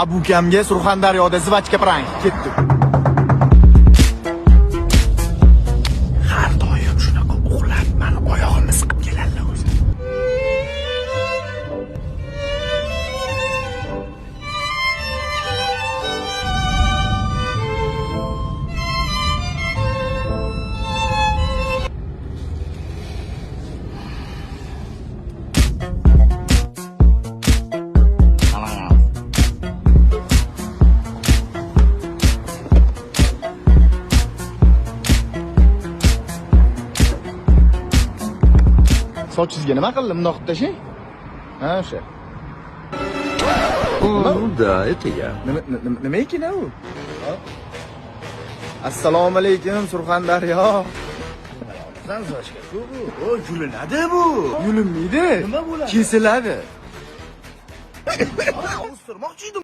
Abukamga Surxondaryoda жвачка prank ketdi. Har doim shunaqa uxlab, mani oyog'imni siqib keladilar o'zi. Sochingizga nima qildi? Bundoq qilib tashlang. Ha, o'sha. Ну да, это я. Nima ekan u? Assalomu alaykum, Surxondaryo. Bu, yulinadi bu. Yulinmaydi. Nima bo'ladi? Kesiladi. O'stirmoqchi edim.